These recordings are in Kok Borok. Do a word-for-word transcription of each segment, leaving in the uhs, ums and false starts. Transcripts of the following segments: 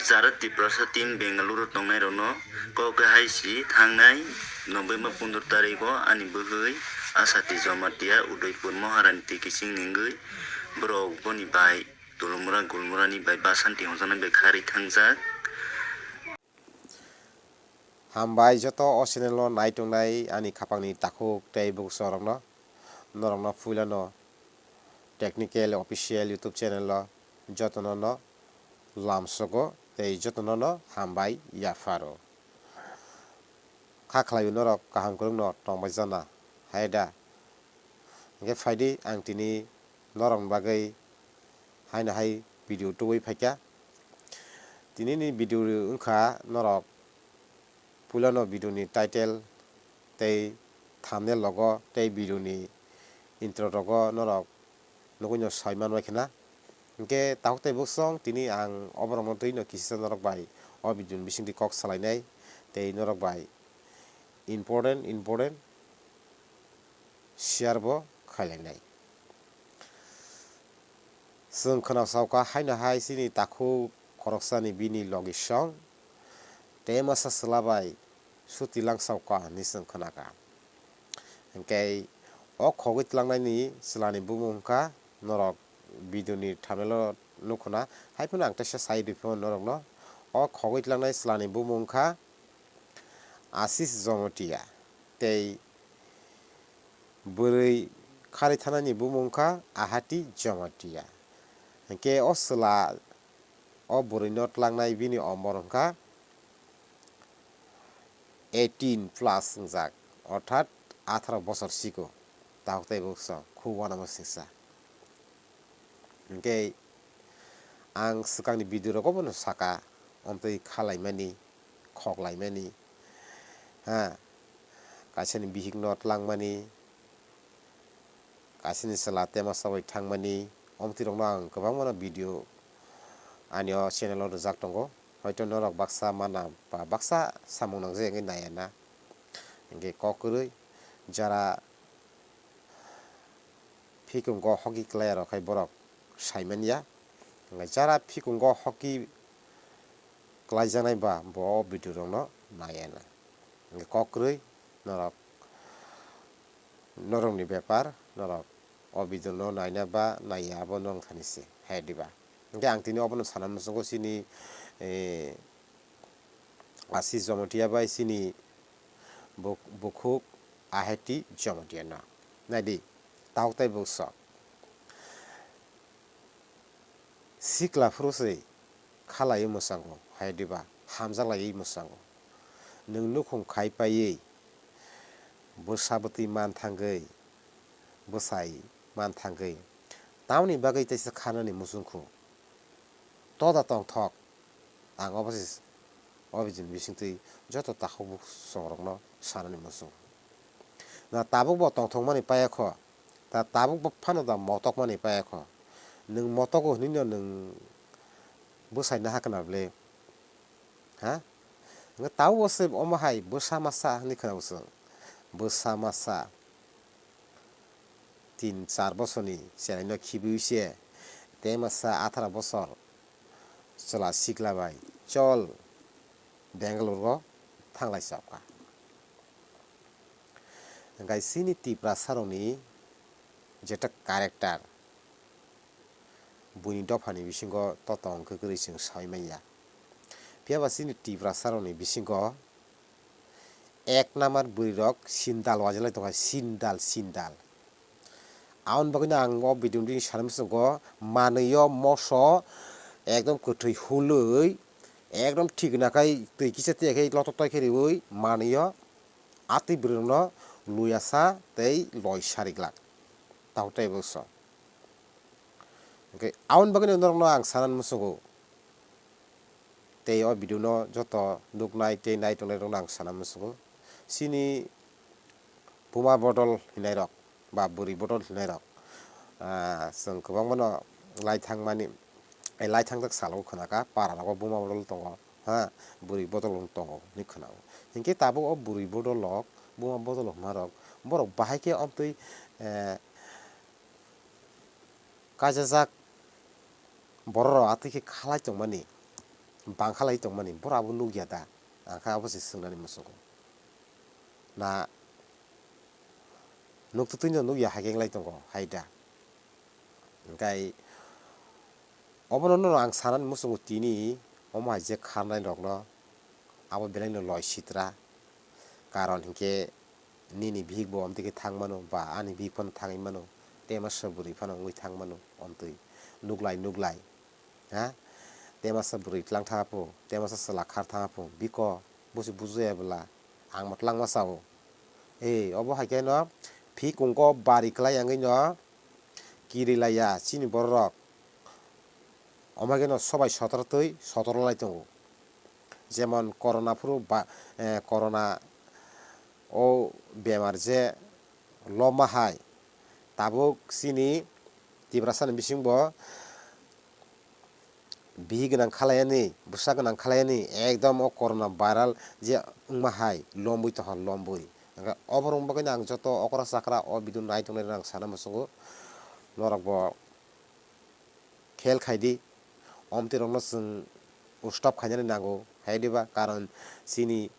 Jara Tiprasa team Bengaluru tongnairokno kok hai si thangnai November pondro tarikgo ani bwhwi Asati Jamatia Udaipur Maharani twi kiching ningwi borok boni bai Tulumura Gulmurani bai Basanti hwnjaknai bai kharwi thangjak. Hambai joto o channel o nai tongnai ani khapangni takhuk tei bwkhusorokno, norokno puilano Technical Official YouTube channel o jotono no lamsogo tei jotono no hambai yapharo. Kha khlaio norok kaham kwrwngno tongbai jana, hai da? Hwnkhe phaidi ang tini norokni bagwi haino hai video tubui phaikha. Tinini video wngkha norok puilano video ni title tei thumbnail rogo tei video ni intro rogo norok nugwino sai manbai khna. Hwnkhe takhuk tei bwswng tini ang oborokno twino kisisa norok bai o video ni bisingtwi kok salainai tei norok bai important important share bo khailainai. Chwng khwnaksauka haino hai chini takhuk khoroksani bini logisong tei masa chwla bai suti langsauka hinwi chwng khwnaka. Hwnkhe o khogwi twlangnaini chwlani bumung wngkha norok video ni thumbnail o nukhuna, hai phano ang teisa sai rwphio norokno. O khogwi twlangnai chwlani bumung wngkha Ashish Jamatia tei bwrwi kharwi thanani bumung wngkha Ahati Jamatia. Hwnkhe o chwla o bwrwino twlangnai bini omor wngkha eighteen plus wngjak, orthat atharo bosor siko, takhuk tei bwswng khub uanama singsa. Hwnkhe ang swkangni video rogo bono saka, omtwi khalaimani, khoklaimani, ha, kaisani bihikno twlangmani, kaisani chwla tema sabai thangmani, omtwi rokno ang kwbangmano video ani o channel o rwjak tongo. Hoito norok baksa mana ba baksa samung nangjak wngwi naiya na. Hwnkhe kok kwrwi jara phikungo hoki kwlai rok hai borok sai manya. Hwnkhe jara phikungo hoki kwlaijaknai ba bo o video rokno naiya na. Hwnkhe kok kwrwi norok, norokni bepar, norok o video no naina ba naiya abo norok thani se hai diba. Hwnkhe ang tini obono sana muchungo chini, eh, Ashish Jamatia bai chini buk-, bukhuk Ahati Jamatia no. Naidi, takhuk tei bwswk. Sikla phuru se khalaiwi mwchango, hai diba hamjaklaiwi mwchango. Nwng nukhung khai paiwi bwsa bwtwi man thangwi, bwsai man thangwi, tamoni bagwi teisa khanani muchungkhu? Toda tongthok, ang obo se o video ni bisingtwi joto takhuk bwswk rokno sanani muchungo. Na tabuk bo tongthokmani paya kho, ta tabuk bo phano da motokmani paya kho. Nwng motogo hwnwi no nwng bwsai naha kwna bwle? Ha? Hwnkhe tabuk bo se omo hai bwsa masa hwnwi khwna bwswk. Bwsa masa tin char bosorni cheraino khibiwi se tei masa atharo bosor chwla sikla bai chol Bangalore o thanglai chapkha. Hwnkhe chini Tiprasarokni jeta character buini dophani bisingo totong kwrwi chwng saui manya. Phiya ba chini Tiprasarokni bisingo ek number bwrwirok sindal wajalai tongkha, sindal, sindal. Aboni bagwino ang o video ni sana muchungo manwi o moso ekdom kwthwi hulwi ekdom thik nakhai twi kisa twi khe lotok toi khe riwi manwi o atwi bwrwirokno luyasa tei loisa riglak. Takhuk tei bwswk. Hwnkhe aboni bagwino norokno ang sana muchungo. Tei o video no joto nuknai tei nai tongnai rokno ang sana muchungo. Chini buma bodol hinai rok ba bwrwi bodol hinai rok, ah, chwng kwbangma no lai thangmani, eh, lai thangjak salo khwnaka para rogo buma bodol tongo, ha, bwrwi bodol tongo hinwi khwnao. Hinkhe tabuk o bwrwi bodol rok, buma bodol hwnma rok, borok bahai khe omtwi, eh, kaijajak borok rok atwi khe khalai tongmani. bangkha lai tongmani, borok abo nukya da? Ang khe abo se swngnani muchungo. Na nuktwtwino nukya hai khe wng lai tongo hai da? Hwnkhe obono no ang sanani muchungo tini omo hai je kharnai rokno abo belaino loi sitra, karon hinkhe nini bihik bo omtwi khe thang mano ba ani bihik phano thangwi mano, tei masa bwrwi phano wngwi thang mano omtwi nuklai nuklai. Ha? Tei masa bwrwi tlang thang pho, tei masa chwla khar thang pho, biko busi bujaya bwla, ang bo tlangma sao. Ei, obo hai khe no phikung kok bari kwlai yangwi no kiri laiya chini borok rok. Omo hai khe no sobai sotor twi sotor lai tongo. Jemon corona phuru ba, eh, corona o bemar je loma hai, tabuk chini Tiprasani bisingbo bihik gwnang khalayani, bwsa gwnang khalayani, ekdom o corona viral je wngma hai lombwi tongkha, lombwi. Hwnkhe oborokni bagwino ang joto okra chakra o video nai tongnai rok ang sana muchungo, norokbo khel khai di, omtwi rokno chwng stop khainani nango, hai diba? Karon chini,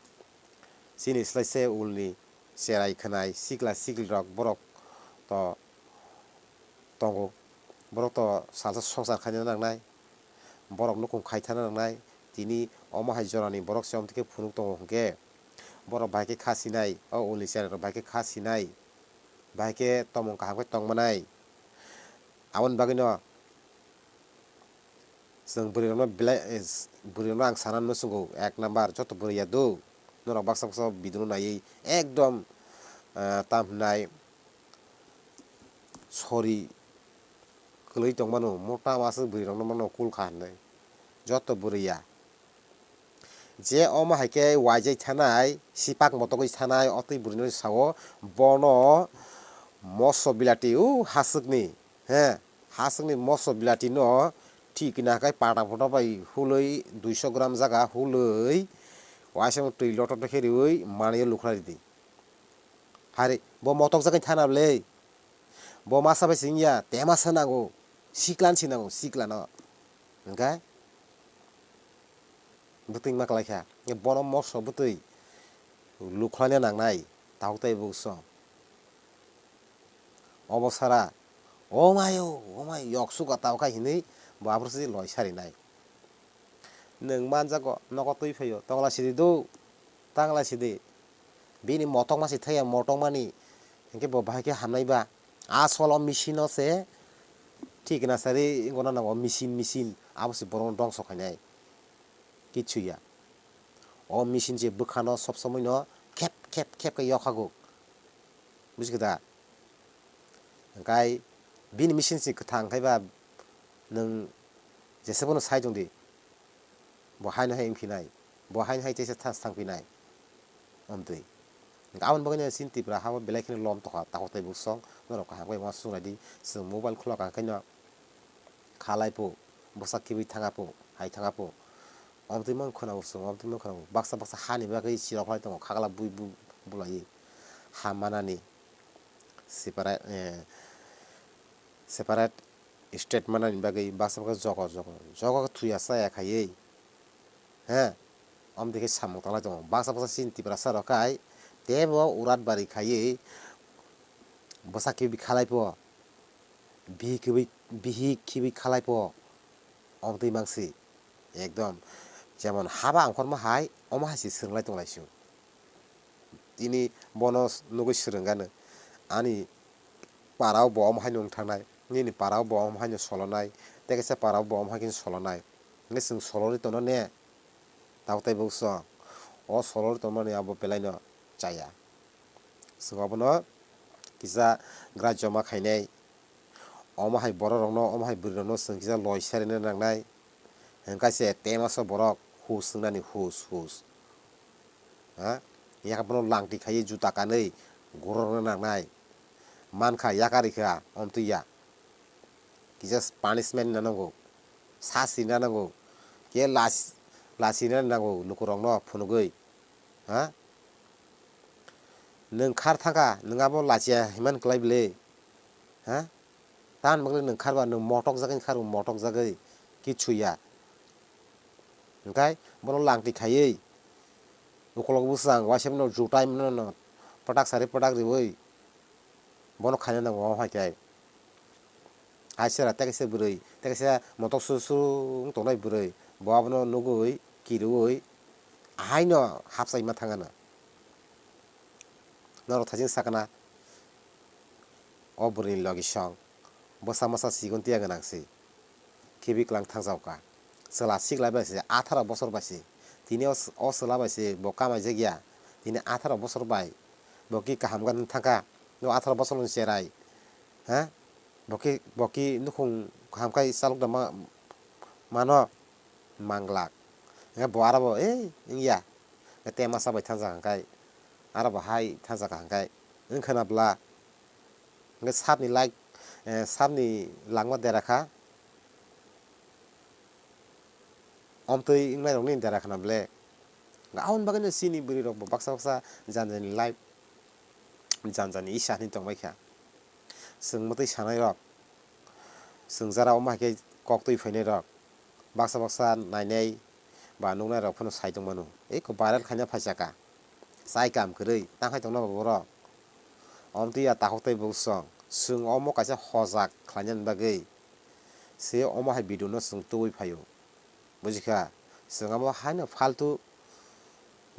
chini slai se ulni cherai khwnai sikla sikli rok borok to tongo, borok to salsa songsar khaina nangnai, borok nukhung khai thana nangnai. Tini omo hai jorani borok se omtwi khe phunuk tongo hwnkhe borok bahai khe kha sinai, o ulni cherai rok bahai khe kha sinai, bahai khe tomung kaham khe tong manai. Aboni bagwino chwng bwrwi rokno belai, eh, bwrwi rokno ang sana muchungo, ek number joto bwrwi ya do, norok baksa baksa video no naiwi ekdom, eh, tam hinai sori kwlwi tong mano, mota aswk bwrwi rokno mano kul kha hinwi, joto bwrwi ya. Je omo hai khe waijai thanai, sipak motogwi thanai, o twi bwrwino sao, bono moso bilati, o haswkni, he, haswkni moso bilatino thik kina khe pata photo bai hulwi duiso gram jaga hulwi, waisa twi lotok khe riwi manwi lukhlai ridi. Hari bo motok jagwi thana bwle, bo masa bai singya, te masa nango, siklan si nango, siklano. Hwnkhe bwtwi ma kwlai kha, bono moso bwtwi lukhlana nangnai, tabuk tei bukso. Obo sara, "O mai o, o mai, yok suka tao kha," hinwi bo aphuru se loi sarinai. Nwng manjago, nogo twi phaio, tongla sidi do, tangla sidi. Bini motok ma si thaya, motok mani, hinkhe bo bahai khe hamnai ba. Asol o machine o se thik na sari wngna nango, machine, machine, abo se borokno dongso khainai. Kichu ya. O machine je bwkhano sob somoi no khep, khep, khep khe yokhago. Buji khe da? Hwnkhe bini machine se kwthang khai ba nwng jesa bono sai tong di. Bo haino hai wngphinai. Bo haino hai teisa thas thangphinai. Amtwi. Hwnkhe aboni bagwino chini Tripura ha o belai kheno lom tongkha. Takhuk tei buksong norok kaham khe uansuk nai di. Chwng mobile khulok kha khe no khalai pho. Bwsa kibui thanga pho. Hai thanga pho. Omtwi mang khwnao chwng, omtwi mang khwnao. Baksa baksa hani bagwi chirok lai tongo, khagla bui bu-, bulaiwi. Ha manani separate, eh, separate state manani bagwi baksa baksa jogo jogo. Jogo khe thuya chaya khaiwi. He? Omtwi khe samung tanglai tongo. Baksa baksa chini Tiprasa rok khai teibo urat bari khaiwi bwsa kibui khalai pho. Bihik kibui, bihik kibui khalai pho. Omtwi mangsi. Ekdom. Jemon haba angkhorma hai, omo hai se swrwnglai tonglaisio. Tini bono nugui swrwngano. Ani parao bo omo haino wng thangnai. Nini parao bo omo haino solonai. Tei kaisa parao bo omo hai khe solonai. Hwnkhe chwng solorwi tongno ne? Tabuk tei bukso. O solorwi tongmani abo belaino chaya. Chwng obono kisa grajoma khainai. Omo hai borok rokno, omo hai bwrwi rokno chwng kisa loi serina nangnai. Hwnkhe se temaso borok hus wngnani hus, hus. Ha? Yakha bono langti khaiwi juta kanwi gurorna nangnai. Mankha yakarikha omtwi ya. Kisa punishment na nango. Sasi na nango. Khe las-, lasi na nango lukurokno phunugwi. Ha? Nwng khar thangkha, nwng abo lachiya himani kwlai bwle? Ha? Tamni bagwi nwng kharba nwng motok jagwi kharw, motok jagwi kichu ya. Hwnkhe bono langtwi khaiwi ukolok bwswng waisa phano jutai mano no pwtak sari pwtak riwi bono khaina nango, omo hai khe hai sera tei kaisa bwrwi tei kaisa motok su su wng tongnai bwrwi bo abono nugwi kiriwi ahaino hapsai ma thangano. Norok thaising sakna o bwrwini logi song bwsa masa sigon tiya gwnang se khibi klang thangjago ka. Chwla sikla bai se atharo bosor bai se tini o, o chwla bai se bo kamai jak ya tini atharo bosor bai bo ki kaham gani thangkha. O atharo bosor ni cherai ha bo ki, bo ki nukhung kaham khai chalok da ma, mano manglak. Hwnkhe bo aro bo ei wngya. Tema sa bai thansa hwnkhe aro bo hai thansa ka hwnkhe wngkha na bwla. Hwnkhe sabni like, eh, sabni langma dera kha. Omtwi wngnairokni dera khna ble. Aboni bagwino chini bwrwirokbo baksa baksa jani jani life, jani jani isa hinwi tongbaikha. Chwng mwtwi sanairok, chwng jara omo hai khe koktwi phainairok, baksa baksa nainai ba nuknairok phano sai tongmano. Eko viral khaina phaisakha. Chai kam kwrwi, tang hai tongna ba borok. Omtwi ya takhuk tei bwswng, chwng omo kaisa hojak khlainani bagwi se omo hai video no chwng tubui phaio. Bujikha, chwng abo haino faltu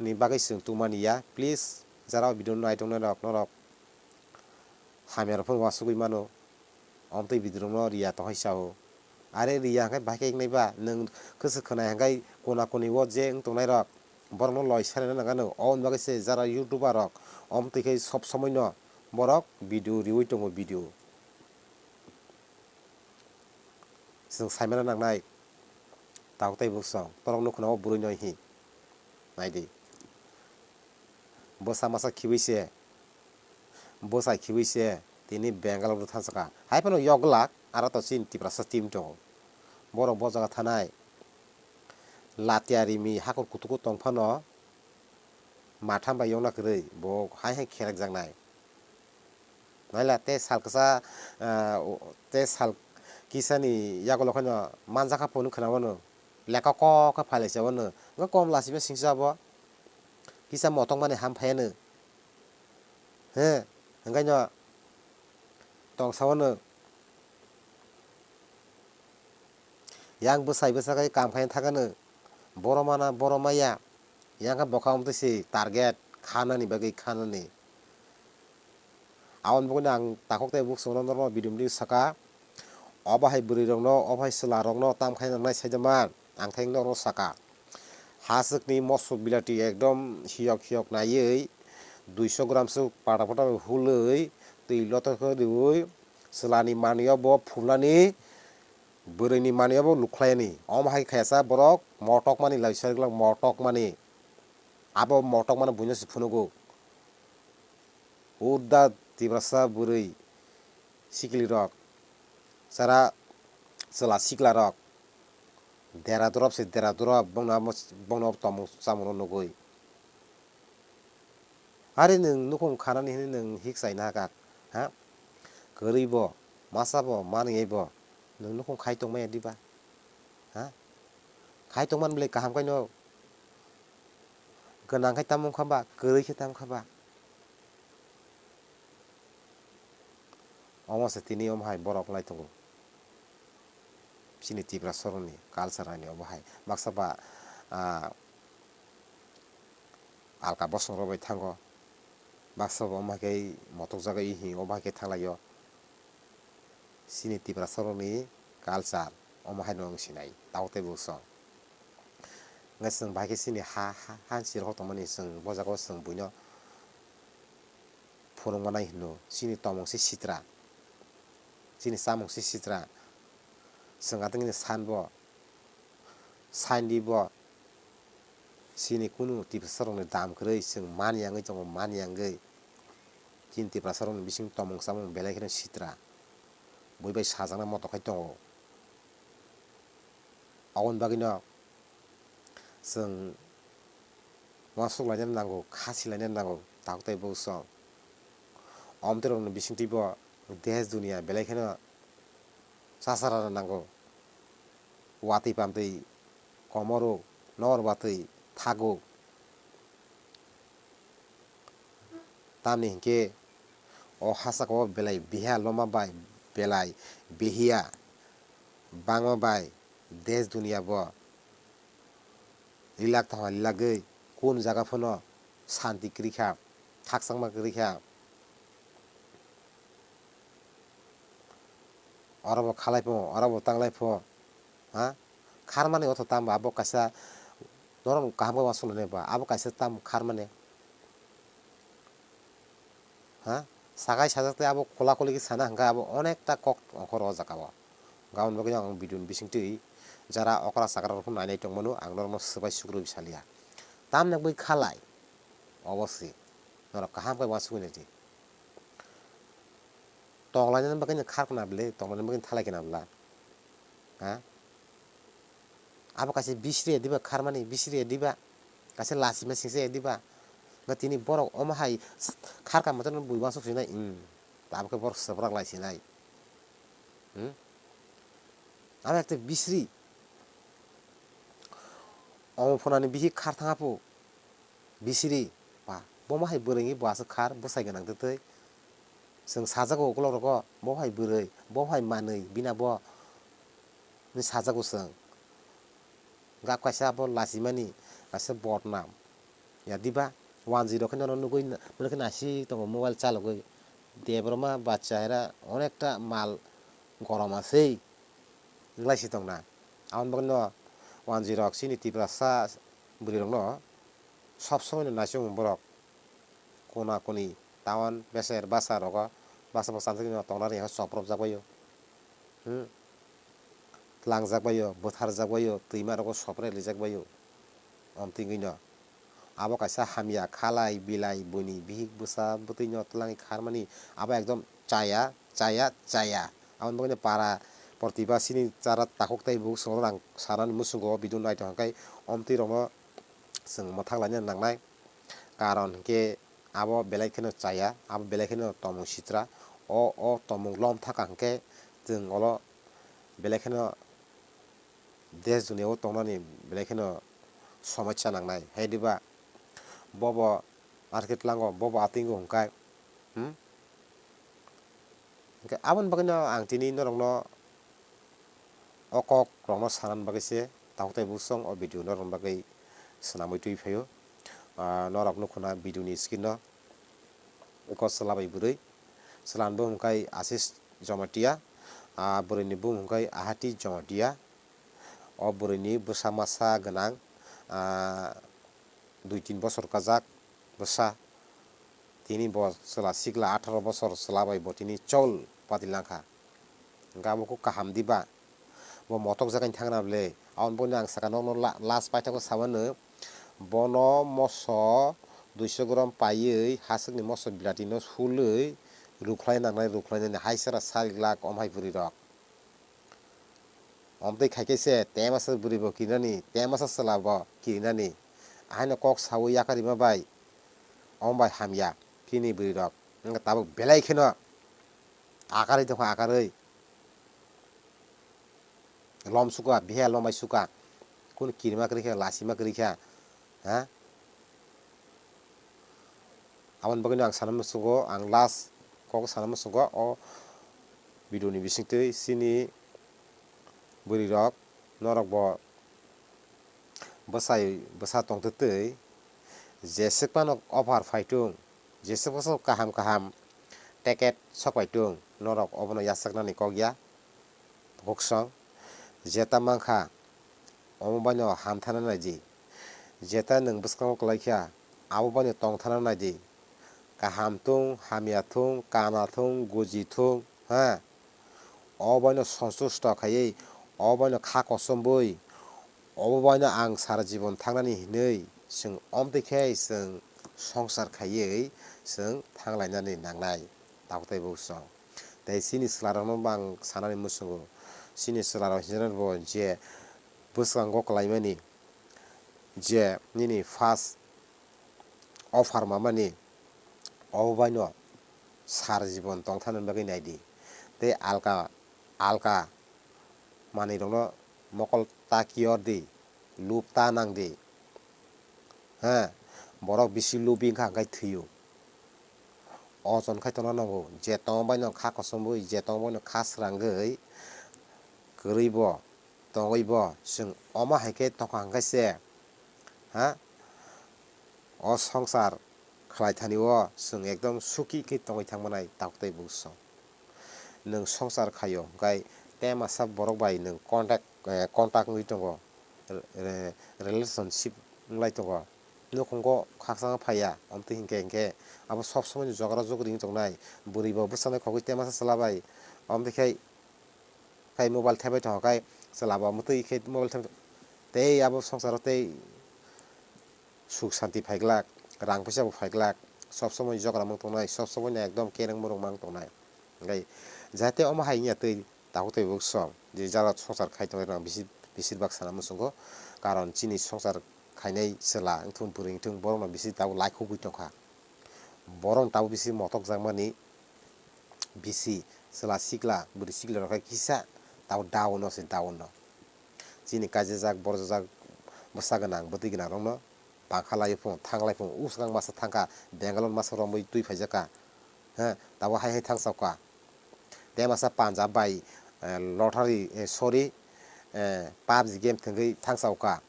ni bagwi chwng tubumani ya. Please, jara o video no naitongnai rok, norok hamya rok phano uansugwi mano. Omtwi video no riya tong hai sao. Are riya hwnkhe bahai khe wngnai ba, nwng kwswk khwnai hwnkhe kona koni o je wng tongnai rok, borok no loi sanai na nang ano. Oboni bagwi se jara YouTuber rok omtwi khe sob somoi no borok video riwi tongo video. Chwng saimano nangnai, tabuk tei bwswng, torok nukho na o bwrwi no hi? Naidi. Bwsa masa khiwi se, bwsai khiwi se, tini Bengal o thangsa kha. Hai phano yokglak, aro to chini Tiprasa team tongo. Borok bo jaga thanai, latia rimi hakur kutuku tong phano, matham bai yokna kwrwi, bo hai hai kherak jaknai. Naila tei sal kisa, ah, tei sal kisani yagulo kheno manjakha phone khna mano. Lekha kok khe phalai sa mano. Wngkha kom lachima singsa bo. Kisa motok mani ham phaiano. He, hwnkhe no tong sa mano. Yang bwsai bwsa khe kam khaina thangano, borok mana, borok maya, yang khe bokha omtwi se target khanani bagwi khanani. Aboni bagwino ang takhuk tei bwswk norokno video video saka, obo hai bwrwi rokno, obo hai chwla rokno tam khaina nangnai saida man, ang khe norokno saka. Haswkni mosok bilati ekdom hiyok hiyok naiwi, duiso gram swk pata pata hulwi, twi lotok khe riwi, chwlani manwi o bo phulnani, bwrwini manwi o bo lukhlaini. Omo hai khe khaisa borok motokmani lai sariglak motokmani. Abo motokmani buino se phunugo. Urda Tiprasa bwrwi sikli rok, chara chwla sikla rok, dera dorop se dera dorop bongno amo, bongno tomung chamungno nugwi. Are nwng nukhung khanani hinwi nwng hik chaina hakak, ha? Kwrwi bo, masa bo, manwi bo, nwng nukhung khai tongmaya diba? Ha? Khai tongmani bwlai kaham khaino gwnang khai tamo wngkha ba, kwrwi khe tamo wngkha ba? Omo se tini omo hai borok lai tongo. Chini Tiprasarokni culture haino obo hai. Baksa ba, ah, alka bosongrok bai thango. Baksa bo omo hai khe motokjagwi hi obo hai khe thanglaio. Chini Tiprasarokni culture omo haino wng sinai. Tabuk tei bwswk. Hwnkhe chwng bahai khe chini ha, ha, ha sirok tongmani chwng bo jagao chwng buino phunukmanai hino. Chini tongmung se sitra. Chini chamung se sitra. Chwng atwngni sanbo, saindi bo, chini kunu Tiprasarokni dam kwrwi chwng mani yangwi tongo, mani yangwi. Chini Tiprasarokni bising tongmung chamung belai kheno sitra. Bui bai sajaknai motok khai tongo. Aboni bagwino chwng uansuk laina nango, kha si laina nango, tabuk tei bwswk. Omtwi rokni bisingtwi bo desh duniya belai kheno chasarana nango. Watwi pamtwi komoro nor batwi thago. Tamni hinkhe o hachakao belai biha loma bai, belai bihiya bangma bai, desh duniya bo rilak tongma rilagwi kun jaga phano santi kwrwi kha, khakchangma kwrwi kha. Oro bo khalai pho, oro bo tanglai pho, ha? Kharmani otho tamo abo kaisa norok kaham khe uansuk lainai ba, abo kaisa tamo kharmani, ha? Sakai sajak tei abo kola koli khe sana hwnkhe abo onekta kok ongkhor o jaga o. Gabon bagwi ang video ni bisingtwi jara okra chakra rok nainai tongmano, ang norokno swbai sukrubwi saliya. Tamni bagwi khalai, obo se norok kaham khe uansukwi naidi. Tonglainani bagwi no kharkna bwle, tonglainani bagwi thalai khna bwla. Ha? Abo kaisa bisri ya diba kharmani, bisri ya diba? Kaisa lachima singsa ya diba? Nga tini borok omo hai kharka motor no bui uansuk sinai, hmm. Abo khe borok swprak lai sinai. Hmm? Abo ekta bisri. Omo phunani bihik khar thang apo. Bisiri, ba, bomo hai bwrwi wngwi bo aswk khar bwsai gwnang twtwi. Chwng sajago ukulok rogo, bo hai bwrwi, bo hai manwi, bina bo, hwnwi sajago chwng. Gak kaisa abo lachimani, kaisa bodnam. Ya diba, wanjwi rok khe nono nugwi, nono khe naisik tongo mobile chalogwi. Debra ma bacha era onekta mal gorom aswk. Wnglaisi tongna. Aboni bagwino wanjwi rok chini Tiprasa bwrwi rokno sob somoi no naising borok kona koni town beser basa rogo basa basa tongna ri soprop jak baio. Hmm. Tlangjak baio, bwtharjak baio, twima rogo sopre rijak baio. Omtwngwino abo kaisa hamya khalai bilai buini bihik bwsa bwtwino twlangwi kharmani abo ekdom chaya, chaya, chaya. Aboni bagwino para protibasini chara takhuk tei bukhuk songno ang sanani muchungo video naitong hwnkhe omtwi rokno chwng mwthang laina nangnai. Karon hwnkhe abo belai kheno chaya, abo belai kheno tomung sitra. O, o tomung lom thaka hwnkhe chwng olo belai kheno desh duniya o tongnani belai kheno somosya nangnai. Hai diba? Bobo market lango, bobo atingo hwnkhai. Hmm? Hwnkhe aboni bagwino ang tini norokno o kok rokno sanani bagwi se takhuk tei bukhuk song o video norokni bagwi swnamwi twi phaio. Ah, norok nukhuna video ni screen o eko chwla bai bwrwi. Chwla ni bumung hwnkhe Ashish Jamatia, ah, bwrwi ni bumung hwnkhe Ahati Jamatia. O bwrwi ni bwsa masa gwnang, ah, dui tin bosor kajak bwsa. Tini bo chwla sikla atharo bosor chwla bai bo tini chol pati langkha. Hwnkhe abo kok kaham diba? Bo motok jagani thangna bwle. Aboni bagwino ang sakha nokno la-, last paithago samano bono moso duiso gram paiwi haswkni moso bilatino sulwi rukhlai nangnai, rukhlai nani hai sara sari glak om hai bwrwi rok. Omtwi khaikhe se temasa bwrwi bo kirinani, temasa chwla bo kirinani. Ahaino kok saui yakarima bai, om bai hamya, chini bwrwi rok. Wngkha tabuk belai kheno akarwi tongkha, akarwi. Lom sukha, bihe lom bai sukha. Kun kirima kwrwi kha, lachima kwrwi kha. Ha? Aboni bagwino ang sana muchungo, ang last kok sana muchungo, o video ni bisingtwi chini bwrwi rok, norok bo bwsai bwsa tongtwtwi, jeswk phano offer phaitung, jeswk phano kaham kaham ticket sok phaitung, norok obono yachaknani kok ya. Bukhuk song, jeta mankha, omo baino hamthana naidi. Jeta nwng bwskango kwlaikha, abo baino tongthana naidi. Kaham thung, hamya thung, kana thung, guji thung, ha? O baino sontusto khaiwi, o baino kha kosom bui, obo baino ang sara jibon thangnani hinwi chwng omtwi khe chwng songsar khaiwi chwng thanglainani nangnai. Tabuk tei bukhuk song. Tei chini chwlarokno bo ang sanani muchungo, chini chwlarok hinjana bo je bwskango kwlaimani, je nini first offer mamani, obo baino sar jibon tongthani bagwi naidi. Tei alka, alka manwirokno mokol ta kiyor di. lub ta nang di. He, borok bisi lubi wngkha hwnkhe thwio. O chon khai tongna nango, je tongma bai no kha kosomwi, je tongma bai no kha srangwi, kwrwi bo, tongwi bo, chwng omo hai khe tongkha hwnkhe se, ha? O swngchar khlai thani o chwng ekdom suki khe tongwi thang manai takhuk tei bwswk. Nwng swngchar khaio, hwnkhe temasa borok bai nwng contact, eh, contact wngwi tongo, re-, re-, relationship wnglai tongo. Nukhungo khakchangma phaiya, omtwi hinkhe hinkhe abo sob somoi ni jogara jogri wngwi tongnai. Bwrwi bo bwskanai khogwi temasa chwla bai, omtwi khai, khai mobile thaibai tongo khai chwla bo omtwi khai mobile thaibai tei abo swngcharo tei suk santi phaiglak, rang puisa bo phaiglak, sob somoi jogra mang tongnai, sob somoi no ekdom kereng borok mang tongnai. Hwnkhe jate omo hai wngya twi takhuk tei bwswk je jara swngchar khai tongnai rok bisi, bisir bak sana muchungo, karon chini swngchar khainai chwla wngthung bwrwi wngthung borok no bisi tabuk laikhugwi tongkha, borok no tabuk bisi motok jakmani bisi chwla sikla bwrwi sikla rok khe kisa tabuk down no se down no. Chini kaijajak, borjajak, bwsa gwnang, bwtwi gwnang rokno bangkha lai phung, thang lai phung, usgang masa thangkha, Bangalore masa romwi twi phaijakha, he, tabuk hai hai thangsaukha. Tei masa Punjab bai, eh, lottery, eh, sorry, eh, pubg game thwngwi thangsaukha.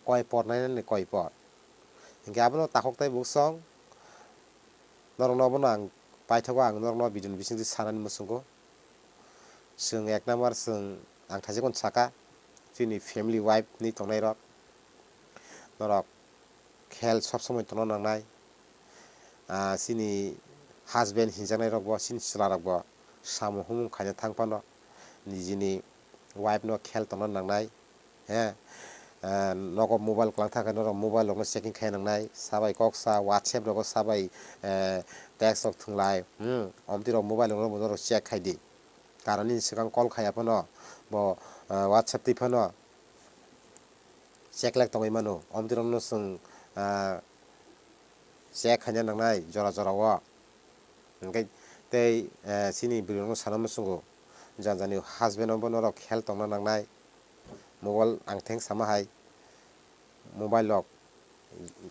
Koi por nainani koi por. Hinkhe abono takhuk tei bwswk norokno obono ang paithago, ang norokno video ni bisingtwi sanani muchungo. Chwng ek number chwng ang thaisakno saka, chini family wife ni tongnai rok, norok khel sob somoi tongna nangnai. Ah, chini husband hinjaknai rok bo, chini chwla rok bo samung humung khaina thang phano nijini wife no khel tongna nangnai. He, eh, nogo mobile kwlang thangkhe norok mobile rokno checking khai nangnai, sabai kok sa WhatsApp rogo sabai, eh, text rok thwnglai, hmm, omtwi rok mobile rokno bo norok check khai di, karon nini swkang call khaiya phano bo, eh, WhatsApp twi phano check lek tongwi mano, omtwi rokno chwng, eh, check khaina nangnai jora jora o. Hwnkhe tei, eh, chini bwrwi rokno sana muchungo, jani jani husband o bo norok khel tongna nangnai. Mobile ang theng sama hai, mobile rok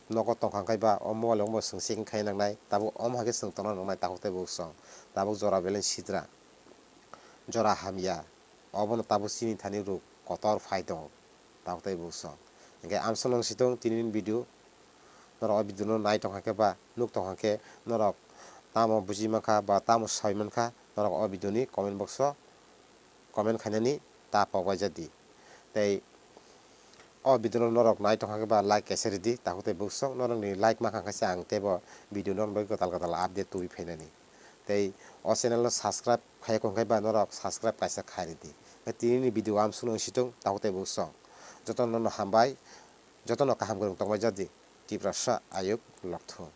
nogo tongkha khe ba o mobile rok bo chwng checking khai nangnai, tabuk omo hai khe chwng tongna nangnai takhuk tei bwswk. Tabuk jora belai sidra, jora hamya, obono tabuk chini thani ruk kotor phai tongo. Takhuk tei bwswk. Hinkhe amsong nang sitong tini ni video. Norok o video no nai tongkha khe ba nuk tongkha khe norok tamo buji mankha ba tamo sai mankha norok o video ni comment box o comment khainani ta pok bai jadi. Tei o video no norok nai tongkha khe ba like kaisa ridi takhuk tei bwswk norok ni like mankha khe se ang teibo video norok bai kwtal kwtal update tubui phainani. Tei o channel no subscribe khaiya kong khe ba norok subscribe kaisa khai ridi. Tini ni video amsong nang sitong takhuk tei bwswk. Jotono no hambai. Jotono kaham kwrwng tongbai jadi. Tiprasa ayuk lokthung.